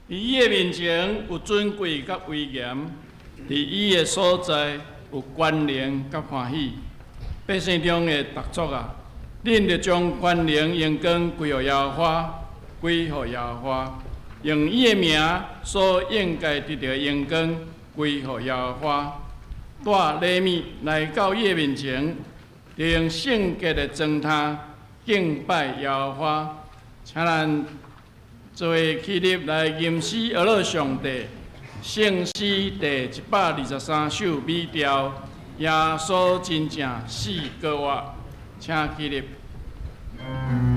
佇伊的面前有尊貴佮威嚴，佇伊的所在有權能佮歡喜。百姓中的逐族啊，恁著將權能榮光歸予耶和華，歸予耶和華，用伊的名所應該得著的榮光歸予耶和華。帶禮物來到伊的面前，著用聖潔的裝呔敬拜耶和華。請咱做伙起立來吟詩阿樂上帝，聖詩第123首美調，耶穌真正死閣活，請起立。請坐。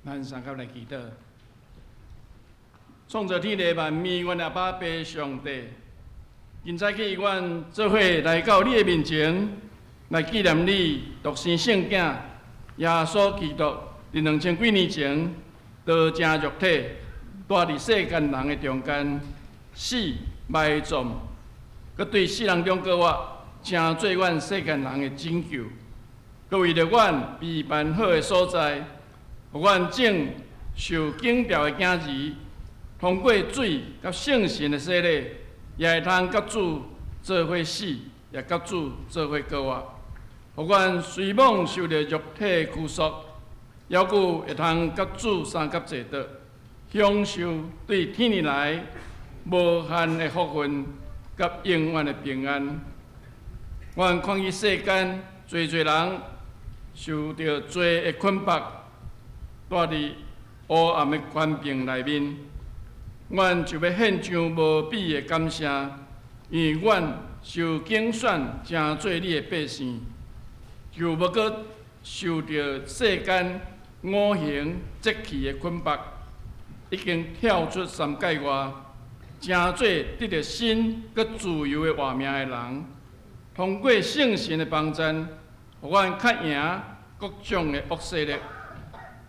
咱三甲來祈禱。創造天地萬物，阮阿爸父上帝，今早起阮做伙來到你的面前，來紀念你獨生聖囝耶穌基督，佇2000幾年前道成肉體，住佇世間人的中間，死埋葬，閣對死人中復活，成做阮世間人的拯救，閣為著阮預辦好的所在，予阮眾受揀召的囝兒，通過水佮聖神的洗禮，也會通佮主做伙死，也佮主做伙復活。予阮雖罔受著肉體的拘束，猶閣會通佮主相佮坐倒，享受對天而來無限的福分佮永遠的平安。阮看見世間濟濟人受著罪的捆縛，蹛佇黑暗的權柄內面，阮就欲獻上無比的感謝，因為阮受揀選成做你的百姓，就無閣受著世間五行節氣的捆縛，已經跳出三界外，成做得著新閣自由的活命的人。通過聖神的幫贊，予阮較贏各種的惡勢力，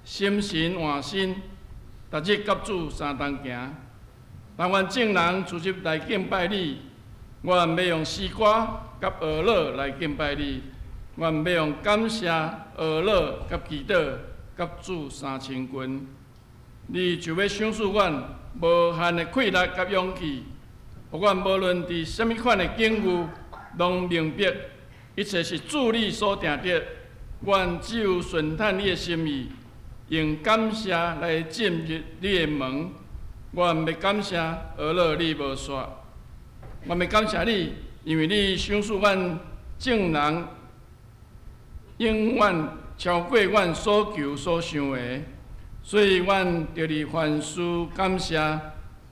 心神換新，逐日佮主相同行。當阮眾人聚集來敬拜你，阮欲用詩歌佮哀樂來敬拜你，阮欲用感謝、哀樂佮祈禱佮主相親近。你就欲賞賜阮無限的氣力佮勇氣，予阮無論佇啥物款的境遇，攏明白一切是主你所定的。阮只有順趁你的心意，用感謝來進入你的門。阮欲感謝哀樂你無煞，阮欲感謝你，因為你賞賜阮眾人永遠超過阮所求所想的，所以阮著佇凡事感謝，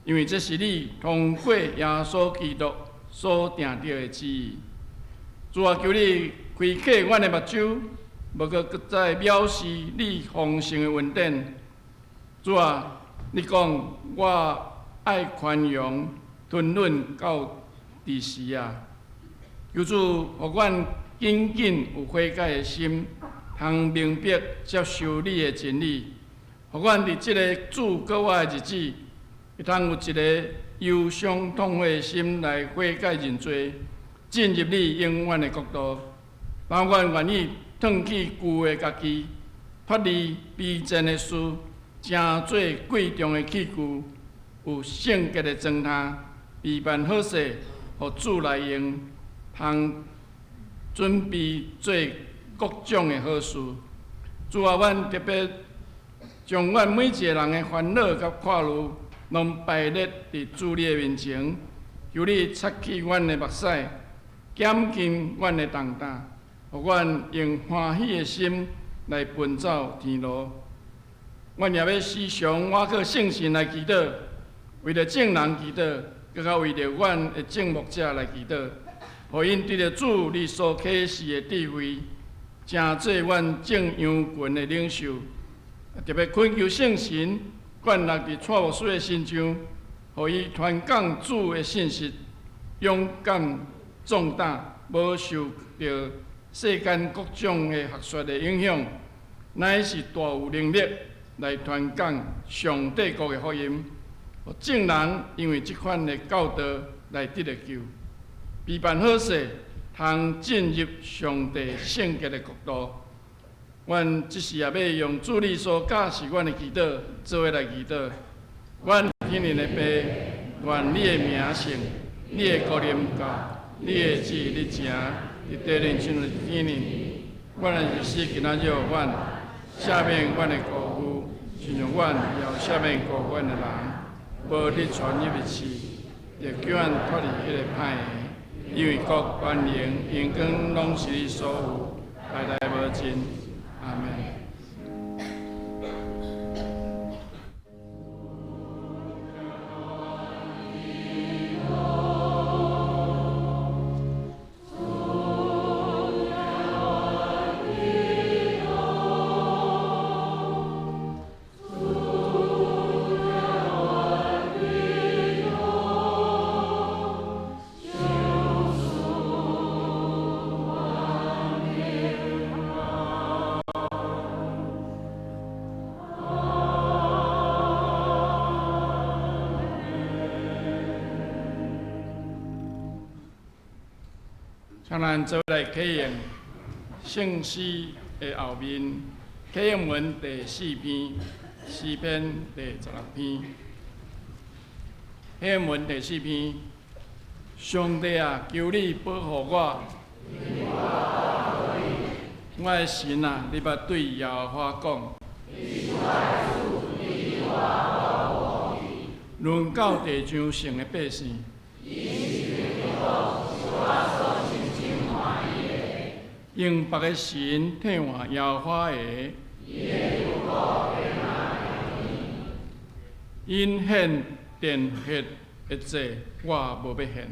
因為這是你通過耶穌基督所定著的旨意。主啊，求你開啟阮的目睭，無閣閣再藐視你豐盛的恩典。主啊，你講我愛寬容、吞忍到佇時啊！求主，予阮緊緊有悔改的心，通明白接受你的真理。予阮佇這个主閣活的日子，會通有一个憂傷痛悔的心來悔改認罪，進入你永遠的國度。當阮願意褪去舊的家己，脫離卑賤的事，成做貴重的器具，有聖潔的裝呾，備辦好勢，予主來用，通準備做各種的好事。主啊，阮特別將阮每一个人的煩惱佮掛慮，攏擺列佇主你的面前，求你擦去阮的目屎，減輕阮的重擔，予阮用歡喜的心來奔走天路。阮也欲時常倚靠聖神來祈禱，為著眾人祈禱，閣較為著阮的眾牧者來祈禱，予𪜶得著主你所啟示的智慧，成做阮眾羊群的領袖。特別懇求聖神灌落佇蔡牧師的身上，予伊傳講主的信息，勇敢壯膽，無受著世間各種的學說的影響，乃是大有能力來傳講上帝國的福音，予眾人因為這款的教導來得著救，備辦好勢，通進入上帝聖潔的國度。阮這時也欲用主你所教示阮的祈禱，做伙來祈禱。阮天頂的父，願你的名聖，你的國臨到，你的旨意行，佇地頂親像佇天頂。阮的日食今仔日予阮，赦免阮的過負，親像阮也有赦免過阮的人。無得傳入去試，著救阮脫離彼個歹的。因為國權榮榮光攏是你所有，代代無盡。阿們。請咱做伙來啟用聖詩的後面，啟應文第四篇，詩篇第16篇。獻文第四篇，上帝啊，求你保護我。我的神啊，你捌對耶和華講。論到地上聖的百姓。用別的神替換耶和華的。𪜶獻奠血的祭，我無欲獻。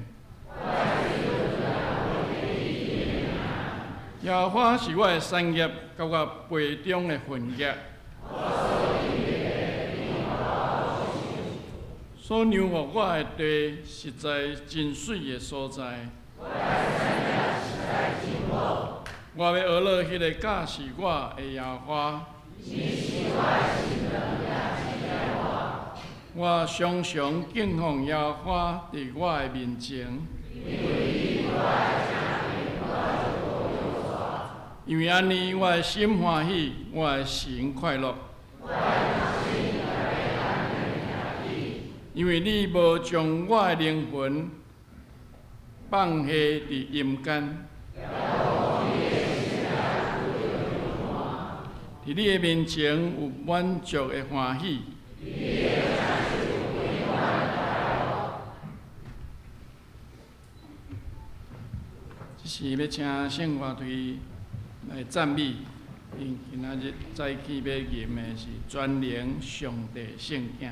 耶和華是我的產業，佮我杯中的份額。所讓予我的地，實在真媠的所在。我欲學樂彼个教示我的耶和華。我常常敬奉耶和華佇我的面前。因為按呢，我的心歡喜，我的神快樂。因為你無將我的靈魂放下佇陰間，佇你的面前有滿足的歡喜。這是欲請聖歌隊來讚美，𪜶今仔日早起欲吟的是全能上帝聖子。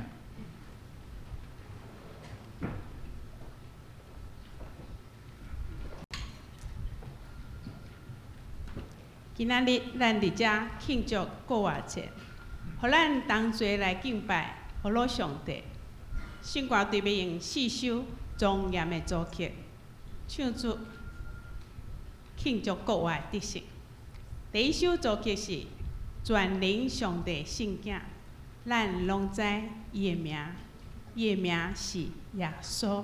今仔日咱佇遮慶祝復活節，予咱同齊來敬拜父老上帝。聖歌隊欲用四首莊嚴的組曲，唱出慶祝復活的特色。第一首組曲是全能上帝聖子，咱攏知伊的名，伊的名是耶穌。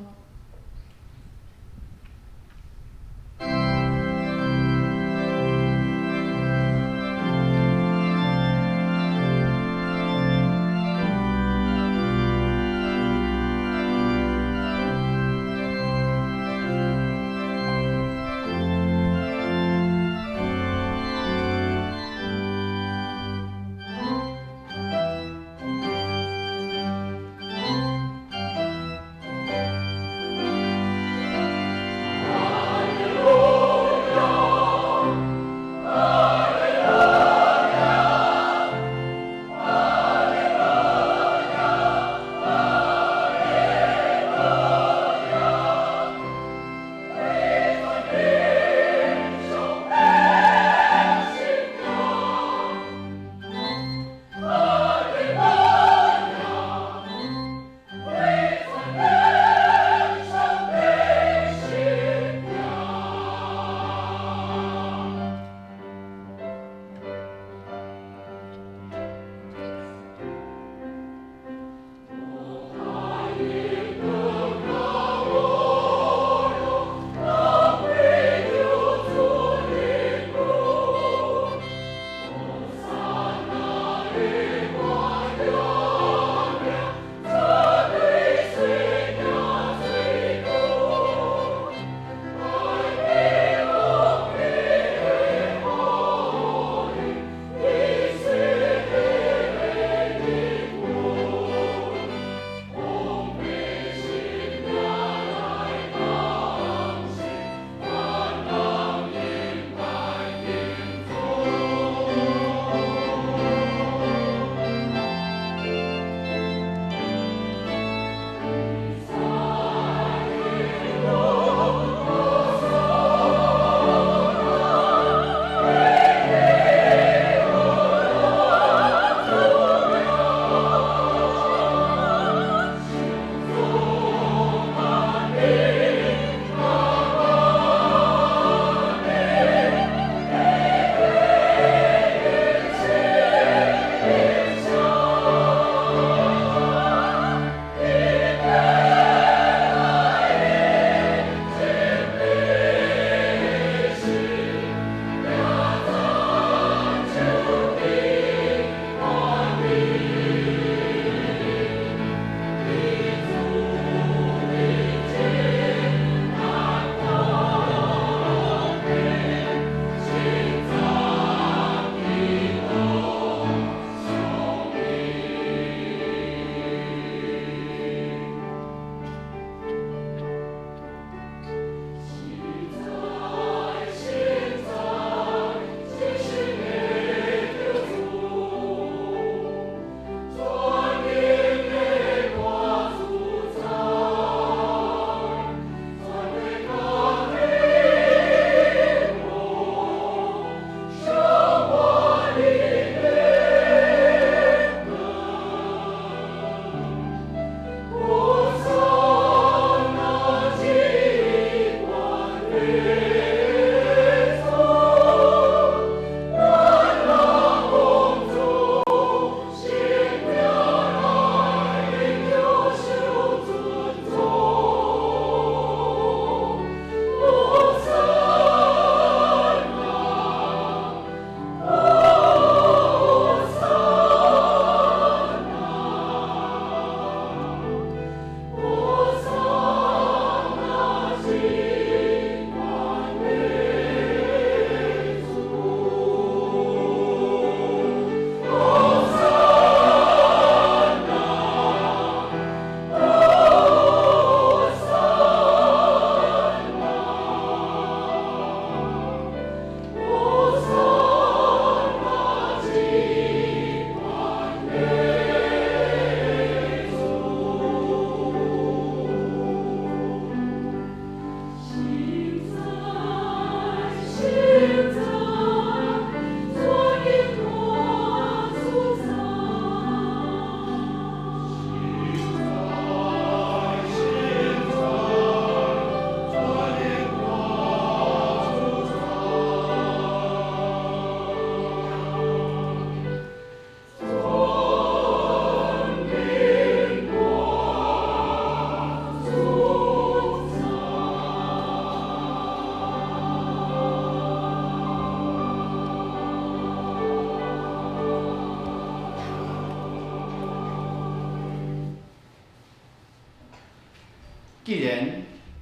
既然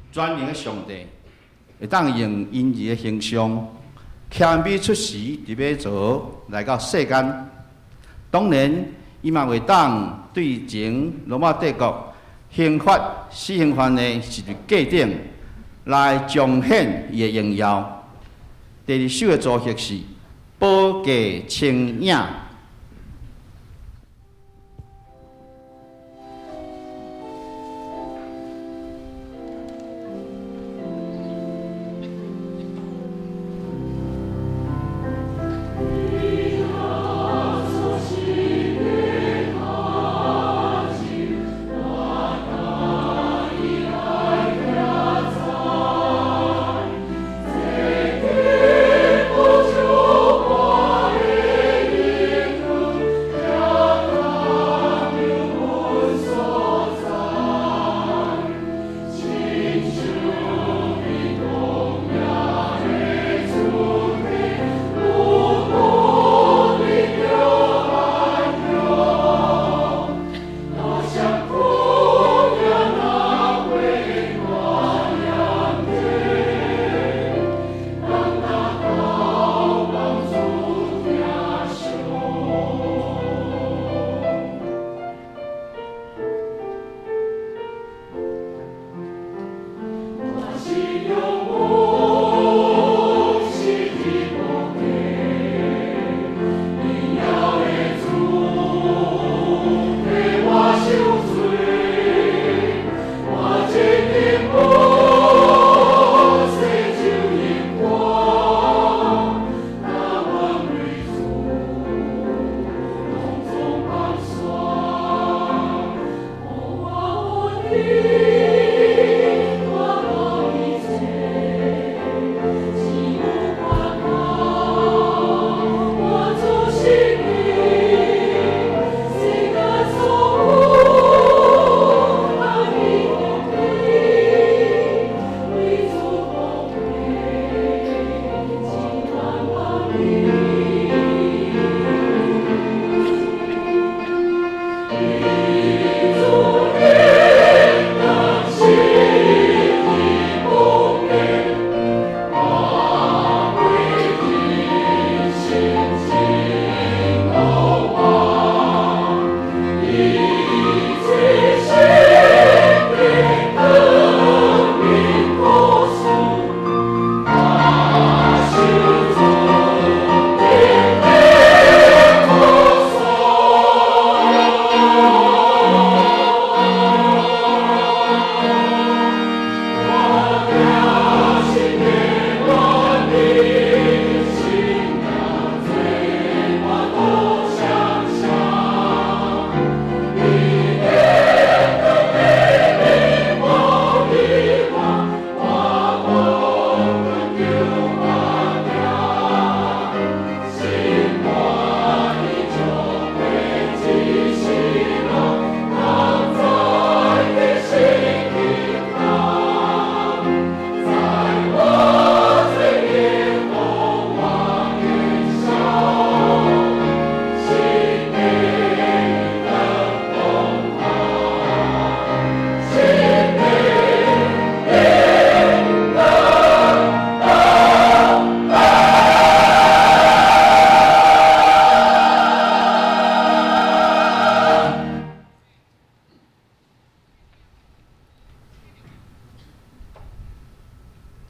全能的上帝會當用嬰兒的形象，謙卑出世佇馬槽來到世間，當然伊嘛會當對前羅馬帝國刑罰死刑犯的十字架頂來彰顯伊的榮耀。第二首的組曲是《寶架清影》。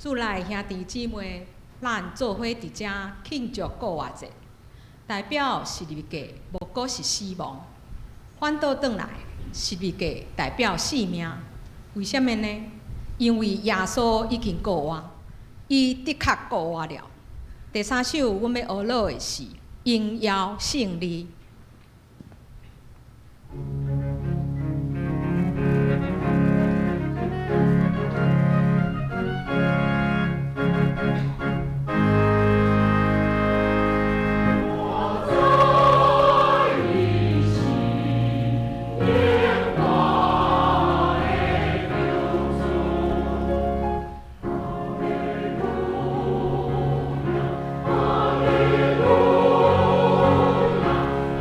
主內兄弟姊妹，咱做伙佇遮慶祝復活節，代表十字架，無閣是死亡，反倒轉來，十字架代表生命。為啥物呢？因為耶穌已經復活，伊的確復活了。第三首，阮欲學的是榮耀勝利。我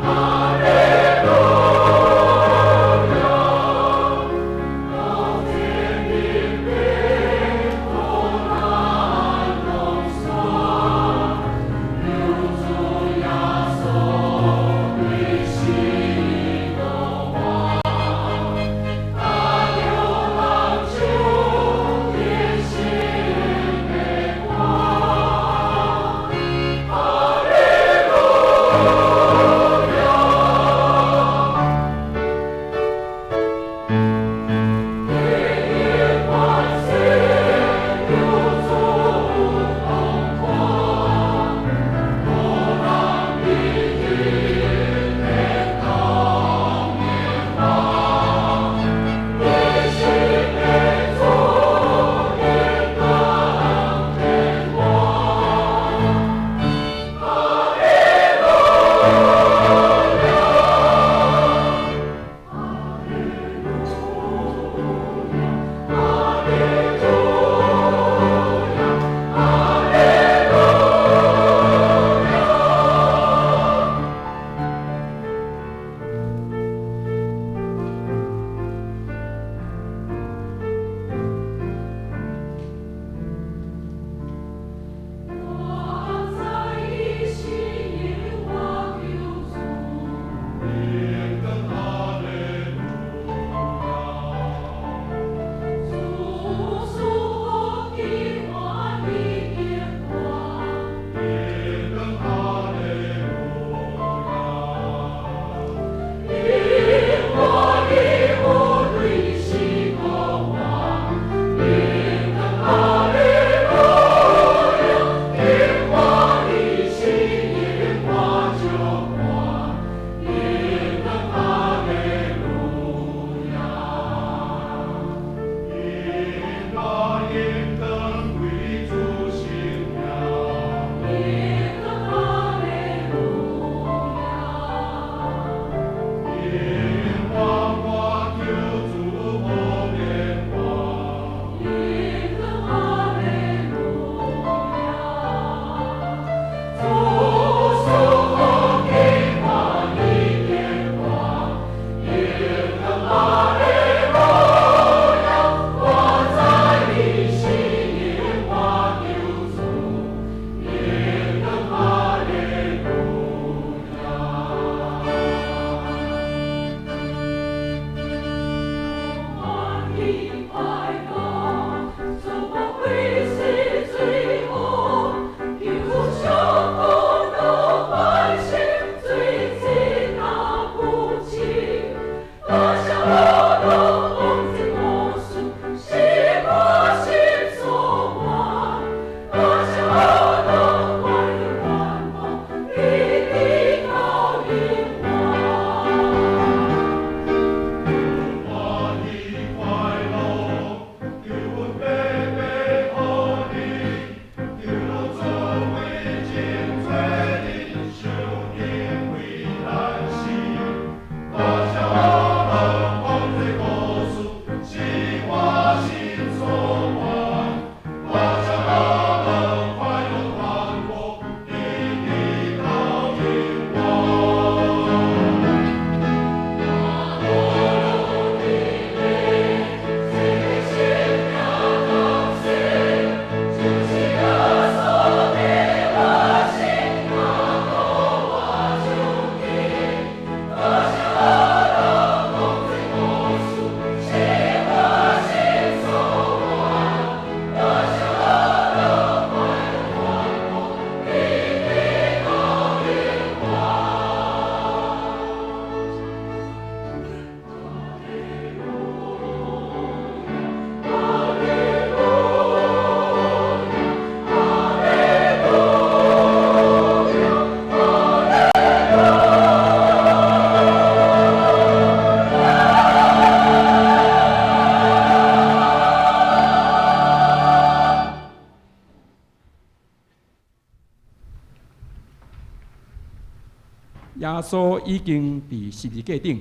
耶穌已經佇十字架頂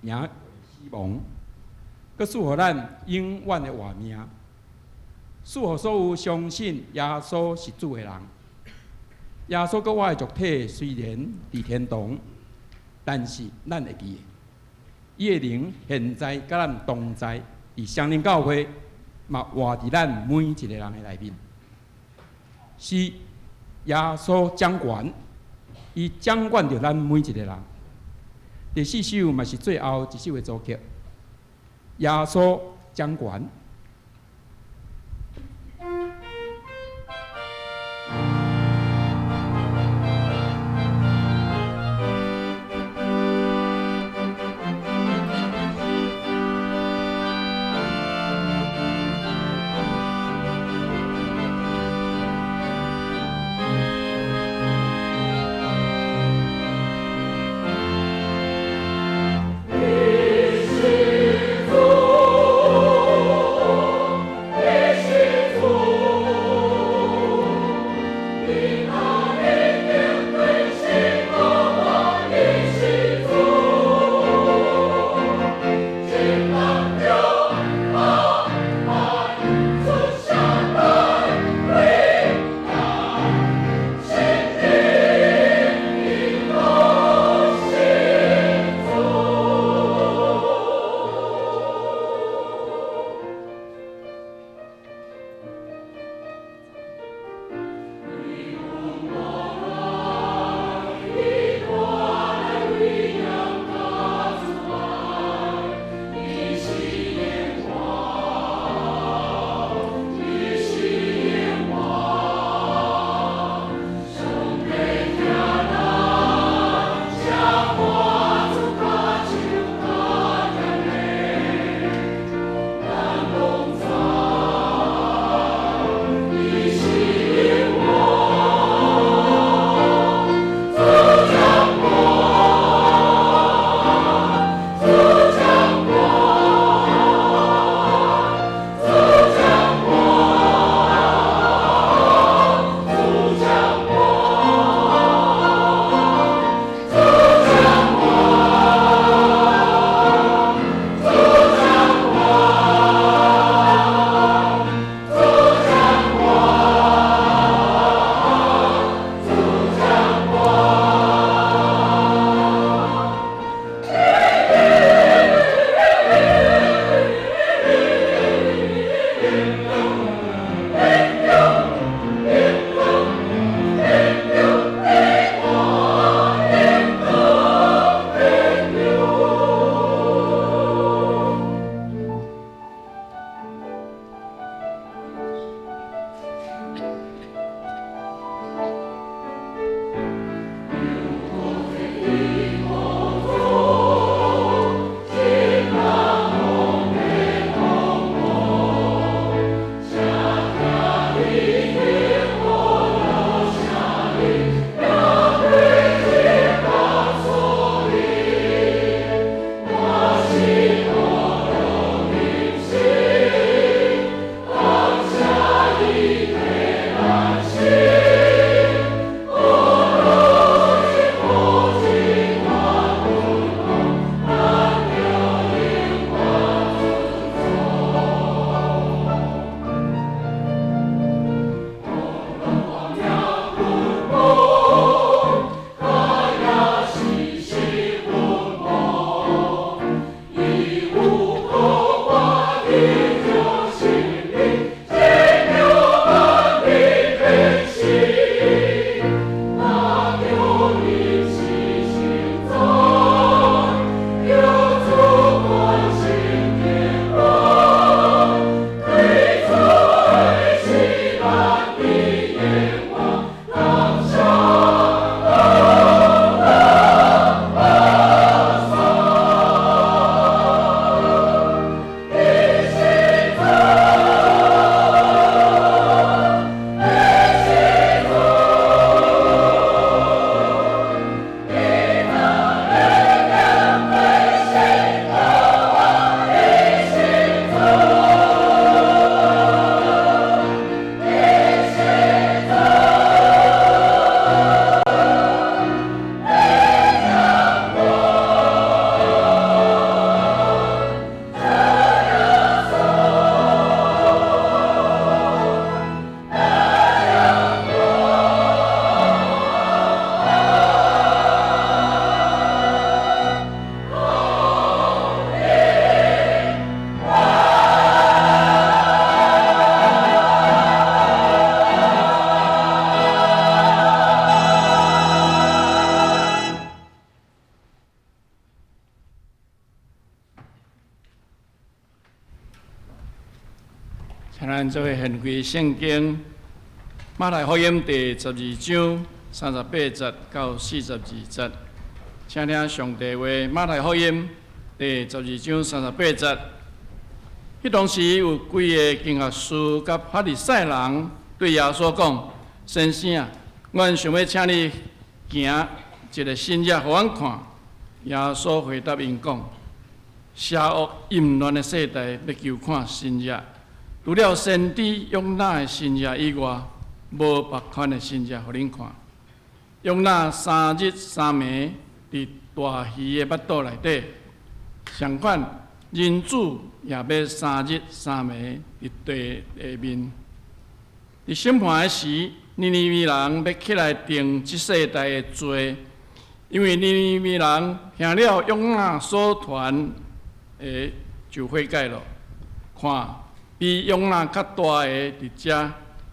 贏死亡，閣賜予咱永遠的活命，賜予所有相信耶穌是主的人。耶穌佮我的肉體雖然佇天堂，但是咱會記得，伊的靈現在佮咱同在，佇雙靈教會嘛活佇咱每一个人的內面。是耶穌掌權，伊掌管著咱每一个人。第四首嘛是最後一首的組曲，耶穌掌權。你是主。咱做伙掀开圣经，马太福音第十二章三十八节到四十二节，请听上帝话。马太福音第十二章三十八节，彼当时有几个经学师佮法利赛人对耶稣讲：“先生啊，阮想欲请你行一个神迹予阮看。”耶稣回答𪜶讲：“邪恶淫乱的世代欲求看神迹，除了先知约拿的神迹以外，无别款的神迹予恁看。约拿三日三暝伫大鱼的腹肚内底，相款人子也欲三日三暝伫地下面。伫审判的时，尼尼微人欲起来定这世代的罪，因为尼尼微人听了约拿所传的就悔改了。看，比约拿较大的伫遮。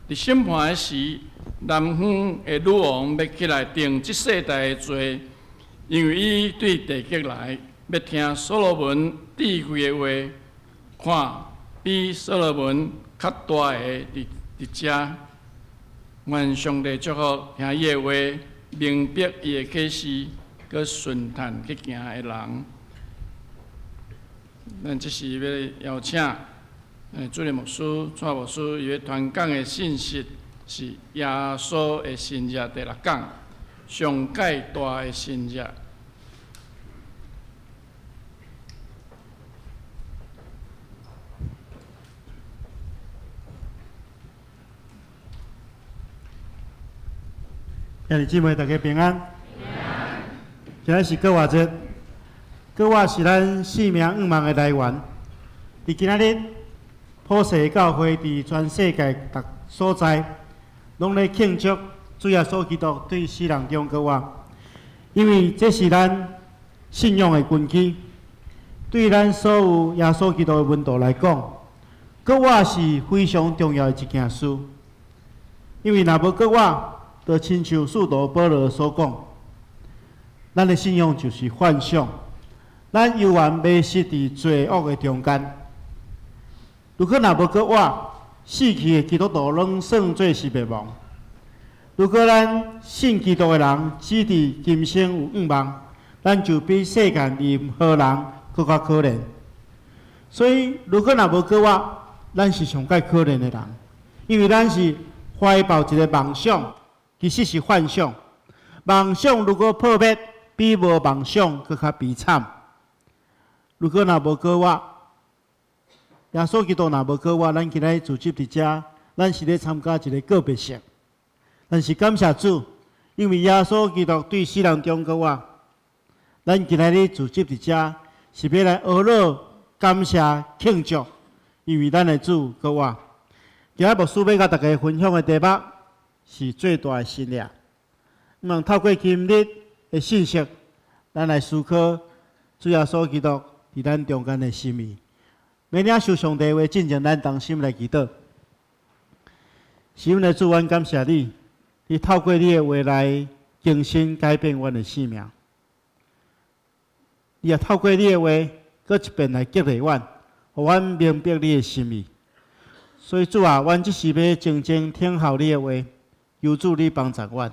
伫审判的时，南方的女王欲起来定这世代的罪，因为伊对地极来，欲听所罗门智慧的话。看，比所罗门较大的伫遮。愿上帝祝福听伊的话，明白伊的启示，阁顺趁去行的人。咱这时欲邀请主任牧师、蔡牧师，伊欲传讲的信息是耶稣的神迹第六讲，上盖大的神迹。兄弟姊妹，大家平安。今日是复活节，复活是咱生命愿望的来源。伫今仔日，普世教会伫全世界逐所在，拢咧庆祝主耶稣基督对死人中复活，因为这是咱信仰的根基。对咱所有耶稣基督的门徒来讲，复活是非常重要的一件事。因为若无复活，就亲像使徒保罗所讲，咱的信仰就是幻想，咱犹原迷失伫罪恶的中间。如果若无复活，死去的基督徒拢算做是灭亡。如果咱信基督的人只伫今生有愿望，咱就比世间任何人阁较可怜。所以，如果若无复活，咱是上盖可怜的人，因为咱是怀抱一个梦想，其实是幻想。梦想如果破灭，比无梦想阁较悲惨。如果若无复活，耶稣基督若无复活，咱今仔日聚集伫遮，咱是咧参加一个告别式。但是感谢主，因为耶稣基督对死人中复活，咱今仔日聚集伫遮，是欲来学乐、感谢、庆祝，因为咱的主复活。今仔牧师欲共大家分享的题目是最大的神迹。希望透过今日的信息，咱来思考主耶稣基督伫咱中间的心意。欲领受上帝话进前，咱同心来祈祷。是阮的主，阮感谢你，你透过你的话来更新改变阮的生命。你也透过你的话，阁一遍来激励阮，予阮明白你的心意。所以主啊，阮这时欲静静听候你的话，求主你帮助阮。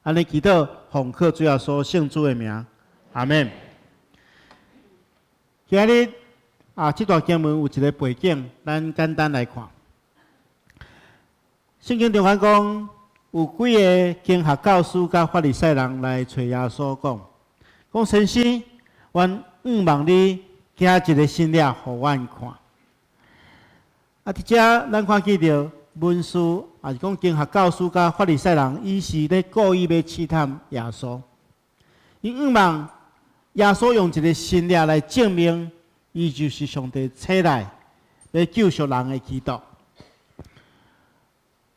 按呢祈祷，奉靠主耶稣圣主的名，阿们。今日啊，这段经文有一个背景，咱简单来看。圣经中间讲，有几个经学教师佮法利赛人来揣耶稣讲，讲先生，阮向望你行一个神迹，予阮看。啊，伫遮咱看见著文士，抑是讲经学教师佮法利赛人，伊是咧故意欲试探耶稣。伊向望耶稣用一个神迹来证明，伊就是上帝差来欲救赎人的基督。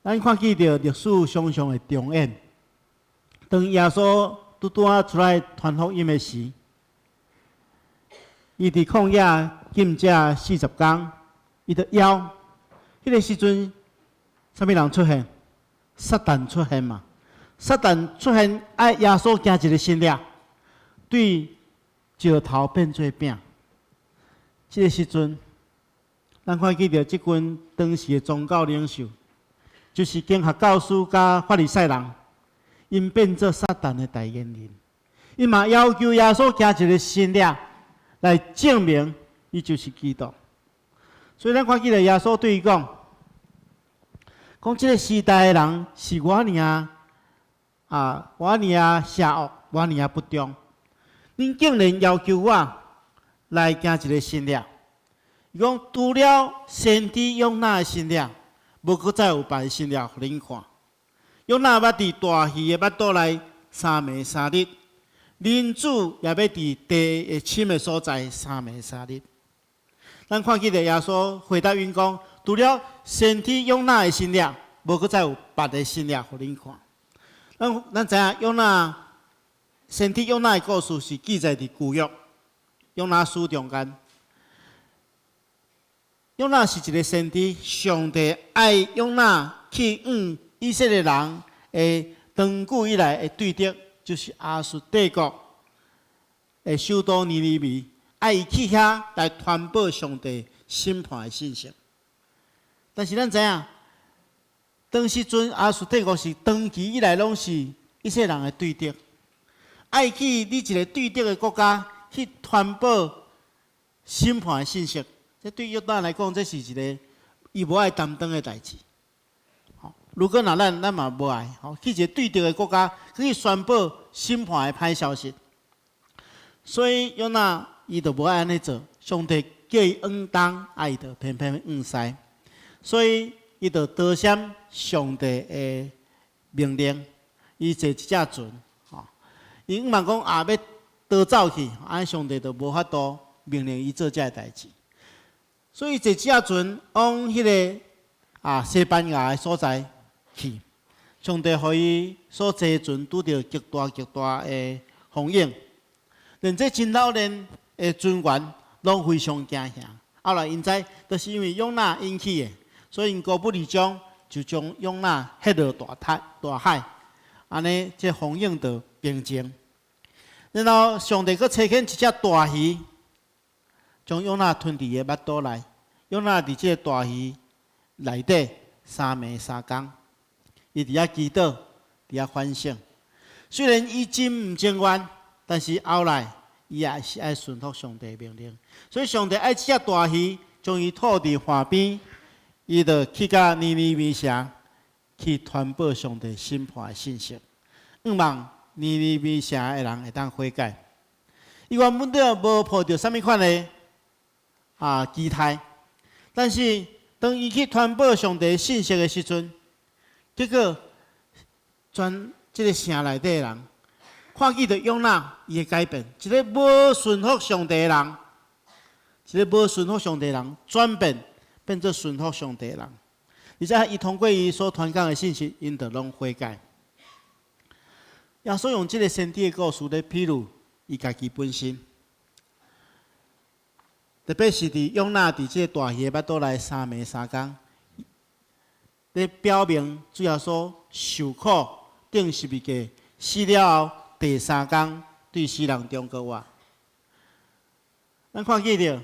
咱看见著历史常常会重演。当耶稣拄拄仔出来传福音的时，伊伫旷野禁食四十工，伊就枵。彼个时阵，啥物人出现？撒旦出现嘛？撒旦出现，爱耶稣行一个神迹，对石头变做饼。这个时阵，咱看見著這群當時的宗教領袖，就是經學教師佮法利賽人，𪜶變做撒旦的代言人。𪜶嘛要求耶穌行一个神跡來證明伊就是基督。所以咱看見著耶穌對伊講：講這个時代的人是偌爾啊，偌爾邪惡，偌爾不忠。恁竟然要求我來行一个神跡。伊講除了先知約拿的神跡，無閣再有別的神跡予恁看。約拿捌佇大魚的腹肚內三暝三日，人子也欲佇地的深的所在三暝三日。咱看見著耶穌回答𪜶講：除了先知約拿的神跡，無閣再有別的神跡予恁看。咱知影約拿先知約拿的故事是記載佇舊約約拿書中間。約拿是一个先知，上帝愛約拿去向以色列人的長久以來的對敵，就是亞述帝國的首都尼尼微，愛伊去遐來傳報上帝審判的信息。但是咱知影，當時陣亞述帝國是長期以來攏是以色列人的對敵，愛去你一个對敵的國家去傳報審判的信息，這對約拿來講，這是一个伊無愛擔當的代誌。如果若咱，咱嘛無愛，去一个對敵的國家去宣布審判的歹消息。所以約拿伊就無愛按呢做，上帝叫伊往東，啊伊就偏偏往西，所以伊就逃閃上帝的命令，伊坐一隻船，吼，伊向望講啊欲逃走去，按呢上帝就無法度命令伊做這个代誌。所以坐這隻船往彼个啊西班牙的所在去，上帝予伊所坐船拄著極大極大的風湧，連這真老練的船員攏非常驚嚇。後來𪜶知，就是因為約拿引起的，所以𪜶高不離將就將約拿彼落大海大海，按呢這風湧就平靜。然後上帝閣差遣一隻大魚，將約拿吞佇伊的腹肚內。約拿佇這个大魚內底三暝三工，伊佇遐祈禱，佇遐反省。雖然伊真毋情願，但是後來伊也是愛順服上帝命令。所以上帝愛這隻大魚將伊吐佇岸邊，伊就去到尼尼微城去傳報上帝審判的信息，向望尼尼微城的人會當悔改。伊原本著無抱著啥物款的啊期待，但是當伊去傳報上帝信息的時陣，結果全這个城內底的人看見著約拿伊的改變，一个無順服上帝的人，一个無順服上帝的人轉變變做順服上帝的人，而且伊通過伊所傳講的信息，𪜶就攏悔改。耶穌用這个先知的故事來比喻伊家己本身，特別是佇約拿佇這个大魚的腹肚內三暝三工，咧表明主耶穌受苦釘十字架死了後第三工對死人中復活。咱看見著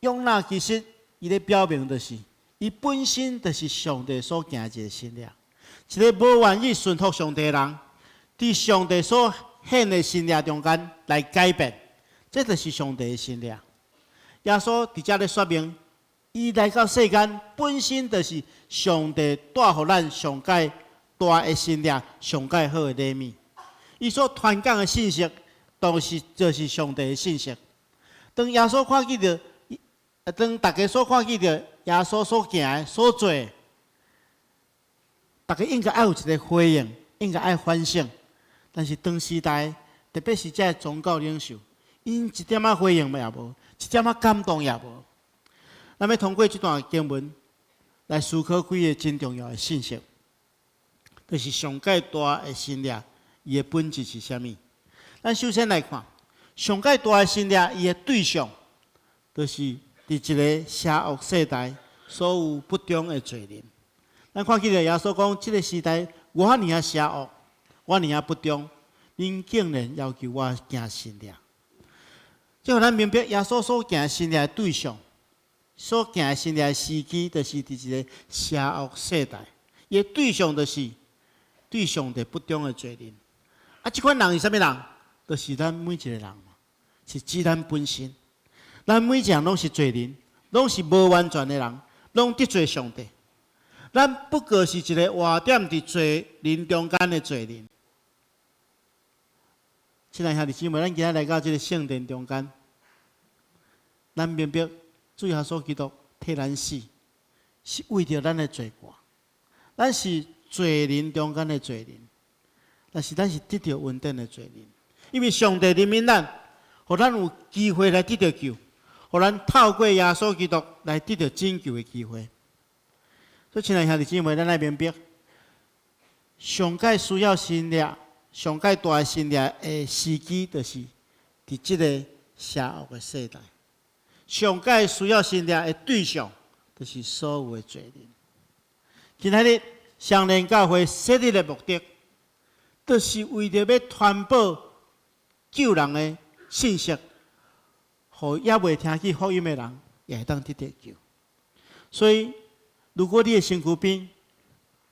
約拿其實伊咧表明就是，伊本身就是上帝所行一个神跡，一个無願意順服上帝的人，佇上帝所顯的神跡中間來改變，這就是上帝的神跡。耶穌佇遮咧說明，伊來到世間本身就是上帝帶予咱上蓋大的神跡，上蓋好的禮物。伊所傳講的信息，都是就是上帝的信息。當耶穌看見著，當大家所看見著耶穌所行的、所做的，大家應該愛有一个回應，應該愛反省。但是當時代，特別是這个宗教領袖，𪜶一點仔回應也無，一點仔感動也無。咱欲通過這段經文來思考幾个真重要的信息，就是上蓋大的神跡，伊的本質是啥物？咱首先來看，上蓋大的神跡，伊的對象，就是佇一个邪惡世代所有不忠的罪人。咱看見著耶穌講，這个時代偌爾仔邪惡，偌爾仔不忠，恁竟然要求我行神跡。這予咱明白耶穌所行神跡的對象，所行的神蹟的時機，就是佇一个邪惡世代，伊的對象就是對上帝不忠的罪人。啊，這款人是啥物人？就是咱每一个人嘛，是指咱本身。咱每一個人攏是罪人，攏是無完全的人，攏得罪上帝。咱不過是一个活踮佇罪人中間的罪人。親愛兄弟姊妹，咱今仔來到這个聖殿中間，咱明白主耶穌基督替咱死，是為著咱的罪過。咱是罪人中間的罪人，但是咱是得著恩典的罪人，因為上帝憐憫咱，予咱有機會來得著救，予咱透過耶穌基督來得著拯救的機會。所以，親愛兄弟姊妹，咱愛明白，上蓋需要神蹟、上蓋大的神蹟的時機，就是佇這个邪惡的世代。上蓋需要神蹟的對象，就是所有的罪人。今仔日雙連教會設立的目的，就是為著欲傳播救人的信息，予猶未聽見福音的人，也會當得著救。所以，如果你的身軀邊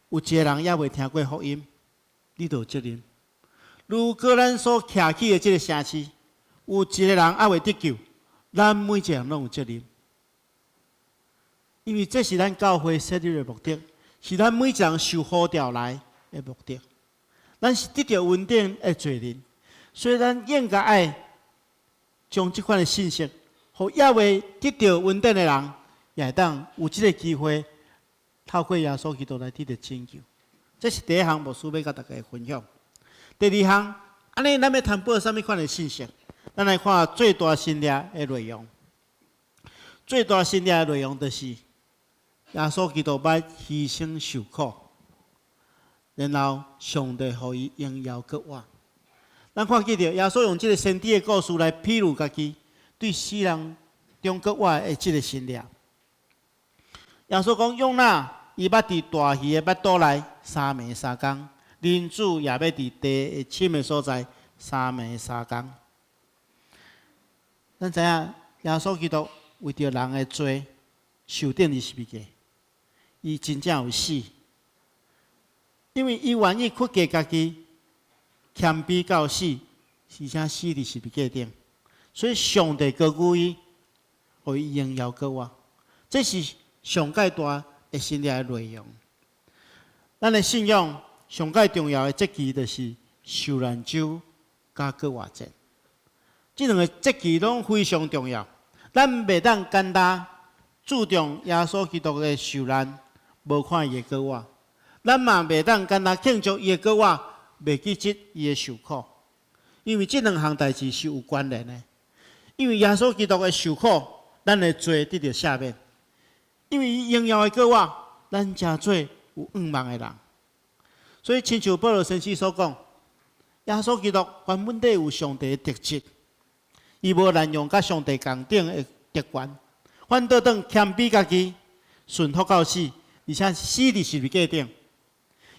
有一个人猶未聽過福音，你就有責任。如果咱所徛起的這个城市有一个人猶未得救，咱每一个人攏有責任。因為這是咱教會設立的目的，是咱每一個人受呼召來的目的。咱是得著恩典的罪人，所以咱應該愛將這款的信息，予猶未得著恩典的人，也會當有這个機會，透過耶穌基督來得著拯救。這是第一項牧師欲佮大家分享。第二項，按呢，咱欲傳播啥物款的信息？咱來看最大神蹟的內容。最大神蹟的內容就是耶穌基督欲犧牲受苦，然後上帝予伊榮耀閣活。咱看見著耶穌用這个先知的故事來比喻家己對死人中閣活的這个神蹟。耶穌講：約拿伊捌佇大魚的腹肚內三暝三工，人子也欲佇地的深的所在三暝三工。咱知影耶穌基督為著人的罪受釘佇十字架，伊真正有死，因為伊願意屈低家己，謙卑到死，而且死佇十字架頂，所以上帝高舉伊，予伊榮耀閣活，這是上蓋大的神蹟的內容。咱的信仰上蓋重要的節期就是受難週佮復活節，這兩个節期攏非常重要。咱袂當簡單注重耶穌基督的受難，無看伊的復活。咱嘛袂當簡單慶祝伊的復活，袂記得伊的受苦。因為這兩項代誌是有關聯的。因為耶穌基督的受苦，咱的罪得著赦免；因為伊榮耀的復活，咱成做有向望的人。所以，親像保羅先生所講，耶穌基督原本底有上帝的特質，伊無濫用佮上帝仝等的特權，反倒轉謙卑家己，順服到死，而且死佇十字架頂。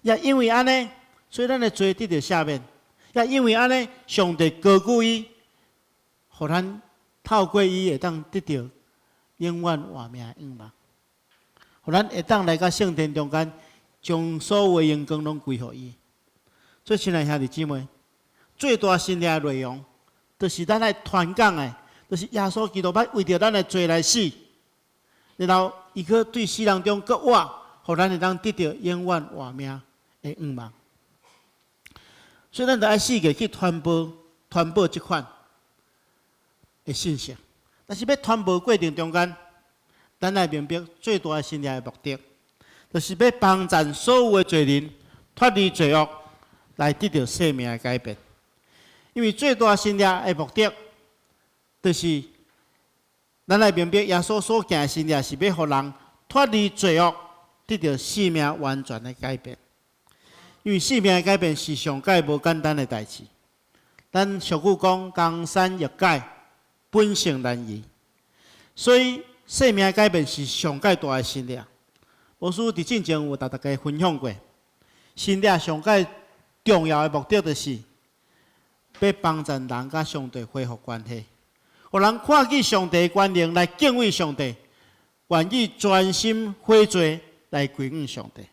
也因為按呢，所以咱的罪得著赦免。也因為按呢，上帝高舉伊，予咱透過伊會當得著永遠活命的向望，予咱會當來到聖殿中間，將所有的榮光攏歸予伊。所以，親愛兄弟姊妹，最大神蹟的內容，就是咱愛傳講的，就是耶穌基督欲為著咱的罪來死，然後伊閣對死人中閣活，予咱會當得著永遠活命的向望。所以，咱著愛四界去傳播、傳播這款的信息。但是，欲傳播過程中間，咱愛明白最大的神蹟的目的，就是欲幫助所有的罪人脫離罪惡，來得著生命的改變。因為最大神蹟的目的，就是咱愛明白耶穌所行的神蹟是欲予人脫離罪惡，得著生命完全的改變。因為生命的改變是上蓋無簡單的代誌。咱俗語講，江山易改，本性難移。所以生命的改變是上蓋大的神蹟。牧師佇進前有共大家分享過，神蹟上蓋重要的目的就是欲幫助人佮上帝恢復關係，予人看見上帝的權能來敬畏上帝，願意專心悔罪來歸向上帝。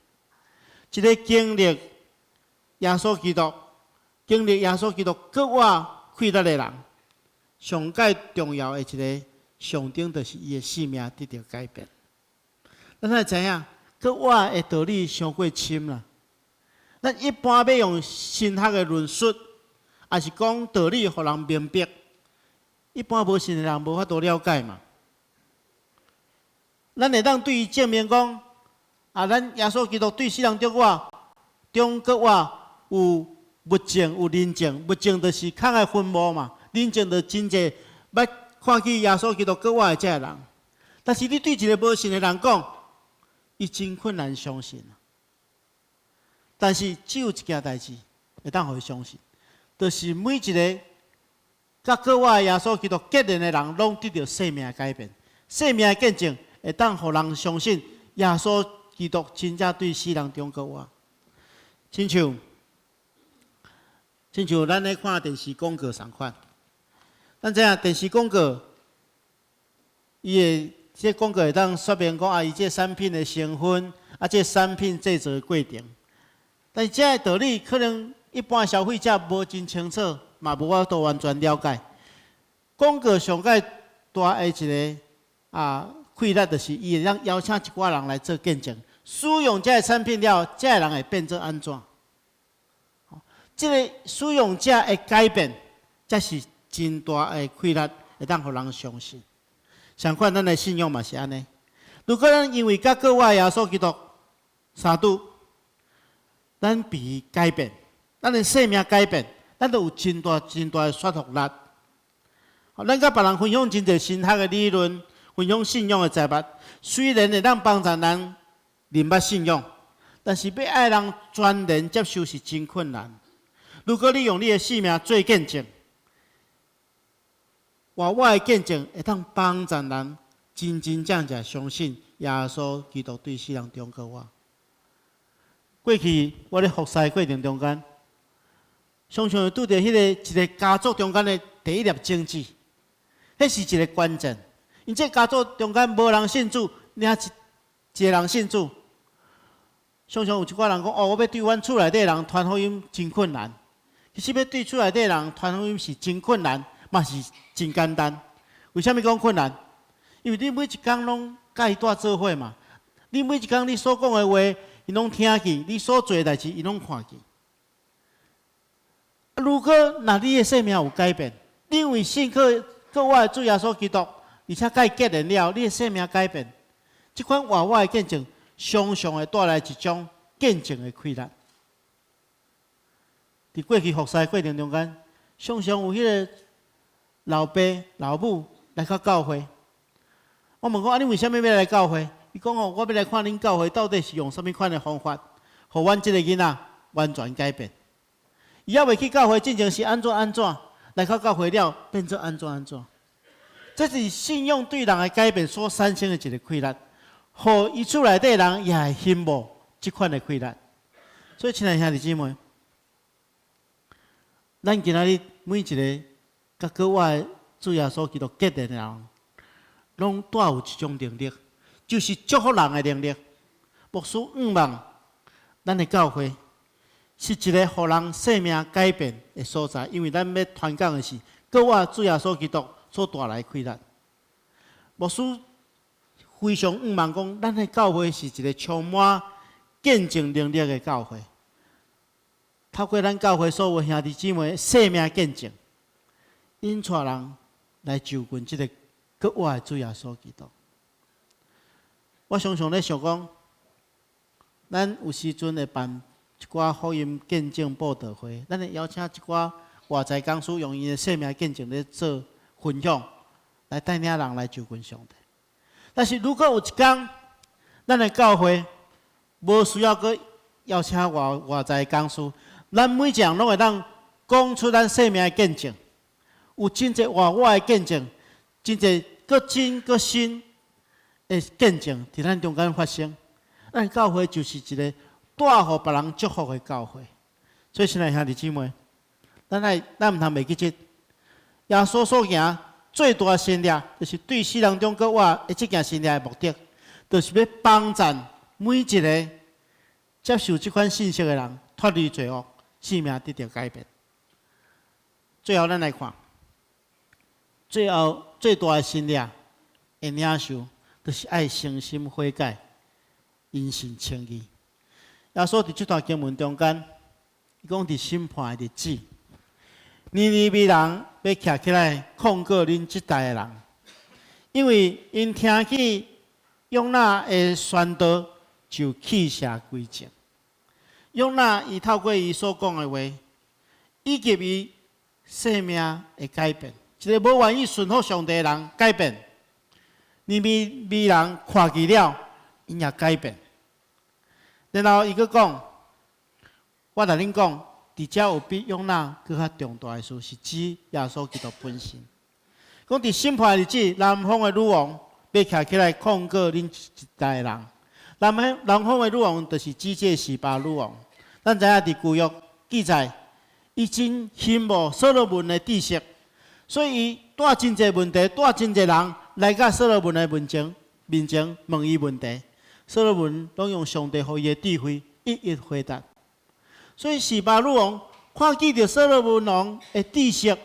這个經歷耶穌基督，經歷耶穌基督復活氣力的人，上蓋重要的一个象徵，就是伊的生命得著改變。咱會知影，復活的道理傷過深啦。咱一般欲用神學的論述，抑是講道理，予人明白，一般無信的人無法度了解嘛。咱會當對伊證明講，啊，咱耶穌基督對死人中活，中復活有物證有人證，物證就是空的墳墓嘛，人證就真濟捌看見耶穌基督復活的這个人。但是你對一个無信的人講，伊真困難相信。但是只有一件代誌會當予伊相信，就是每一个佮復活耶穌基督結連的人，攏得著生命改變，生命的見證會當予人相信耶穌基督真正對死人中復活。親像咱咧看電視廣告仝款，咱知影電視廣告，伊的這個廣告會當說明講啊，伊這個產品的成分，啊，這個產品製造的過程。但是這个道理可能一般消費者無真清楚，嘛無法度完全了解。廣告上蓋大的一个啊氣力，就是伊會當邀請一寡人來做見證，使用這个產品了，這个人會變做按怎？這个使用者的改變，才是真大的氣力，會當予人相信。相款，咱的信仰嘛是按呢。如果咱因為佮復活耶穌基督相拄，咱被伊改變，咱的生命改變，咱就有真大真大的說服力。咱佮別人分享真濟神學的理論，分享信仰的財物，雖然會當幫助人認捌信仰，但是欲愛人全然接受是真困難。如果你用你的生命做見證，活活的見證會當幫助人真真正正相信耶穌基督對死人中復活。過去我咧服侍過程中間，常常會拄著彼个一个家族中間的第一粒種子，彼是一个關鍵。𪜶這家族中間無人信主，爾一個人信主。常常有一寡人講：哦，我欲對阮厝內底人傳福音真困難。其實欲對厝內底人傳福音是真困難，嘛是真簡單。為啥物講困難？因為你每一工攏佮伊蹛做伙嘛，你每一工你所講的話，𪜶攏聽見；你所做的代誌，𪜶攏看見。如果若你的生命有改變，你因為信靠復活的主耶穌基督，而且佮伊結連了，你的生命改變，這款活活的見證，常常會帶來一種見證的氣力。佇過去服侍過程中間，常常有彼个老爸老母來到教會。我問講啊，你為啥物欲來教會？伊講哦，我欲來看恁教會到底是用啥物款的方法，予阮這个囡仔完全改變。伊猶未去教會進前是按怎按怎，來到教會了變做按怎按怎。這是信仰對人的改變所產生的一个氣力，予伊厝內底人也會羨慕這款的氣力。所以，親愛兄弟姊妹，咱今仔日每一个佮復活的主耶穌基督結連的人，攏帶有一種能力，就是祝福人的能力。牧師向望咱的教會是一个予人生命改變的所在，因為咱欲傳講的是復活主耶穌基督所帶來的氣力。牧師非常向望講，咱的教會是一个充滿見證能力的教會。透過咱教會所有兄弟姊妹生命見證，引帶人來就近這个復活的主耶穌基督。我常常咧想講，咱有時陣會辦一寡福音見證佈道會，咱會邀請一寡外在講師用𪜶的生命見證咧做分享，來帶領人來就近上帝。但是如果有一工，咱的教會無需要閣邀請外在講師，咱每一個人攏會當講出咱生命的見證，有真濟活活的見證，真濟閣真閣新的見證佇咱中間發生。咱教會就是一个帶予別人祝福的教會。所以，親愛兄弟姊妹，咱毋通袂記得，耶穌所行最大的神蹟，就是對死人中復活的這件神蹟的目的，就是欲幫贊每一个接受這款信息的人脫離罪惡，生命得著改變。最後，咱來看，最後最大的神力的領受，就是愛誠心悔改，因信稱義。耶穌佇這段經文中間，伊講佇審判的日子，尼尼微人欲徛起來控告恁這代的人，因為𪜶聽見約拿的宣道，就棄捨歸正。約拿伊透過伊所講的話，以及伊生命的改變，一个無願意順服上帝的人改變，尼尼微人看見了，𪜶也改變。然後伊閣講：我共恁講，佇遮有比約拿閣較重大的事，是指耶穌基督本身。講佇審判的日子，南方的女王欲徛起來控告恁這代的人。南方的女王就是指這個示巴女王。咱知影佇舊約記載，伊真羨慕所羅門的知識，所以伊帶真濟問題，帶真濟人來到所羅門的面前問伊問題。所羅門攏用上帝予伊的智慧一一回答。所以示巴女王看見著所羅門王的知識，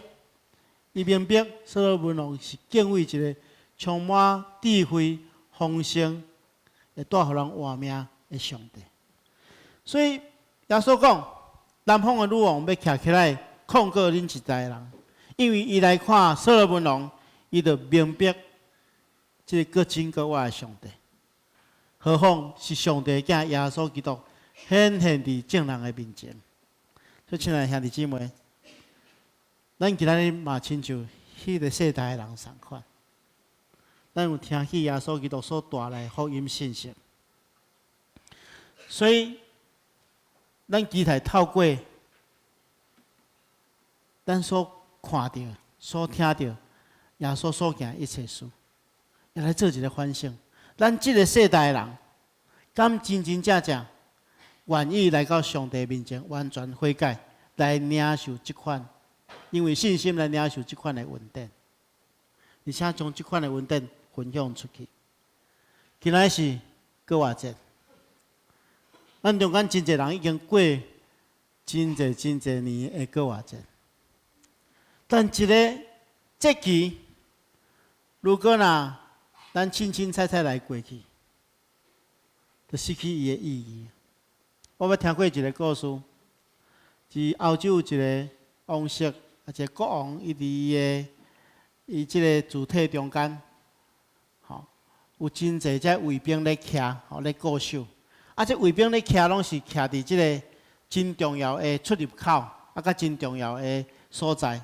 伊明白所羅門王是敬畏一個充滿智慧、豐盛、會帶予人活命的上帝。所以耶穌講，南方的女王欲徛起來控告恁這代人，因為伊來看所羅門王，伊就明白這個閣真閣活的上帝。何況是上帝的囝耶穌基督顯現佇眾人的面前。所以，親愛的兄弟姊妹，咱今仔日嘛親像彼个世代的人仝款，咱有聽見耶穌基督所帶來福音信息，所以咱期待透過咱所看著、所聽著耶穌所行一切事，也來做一个反省。咱這个世代的人，敢真真正正願意來到上帝面前，完全悔改，來領受這款，因為信心來領受這款的恩典，而且將這款的恩典分享出去。今仔是復活節，咱中間真濟人已經過真濟真濟年的復活節，但一个節期，如果若咱凊凊彩彩來過去，就失去伊的意義。我捌聽過一个故事，是歐洲一个王室，啊，一个國王，伊佇伊的伊這个主體中間，吼，有真濟這衛兵咧徛，吼咧固守。啊，這衛兵咧徛，攏是徛佇這个真重要的出入口，啊，佮真重要的所在。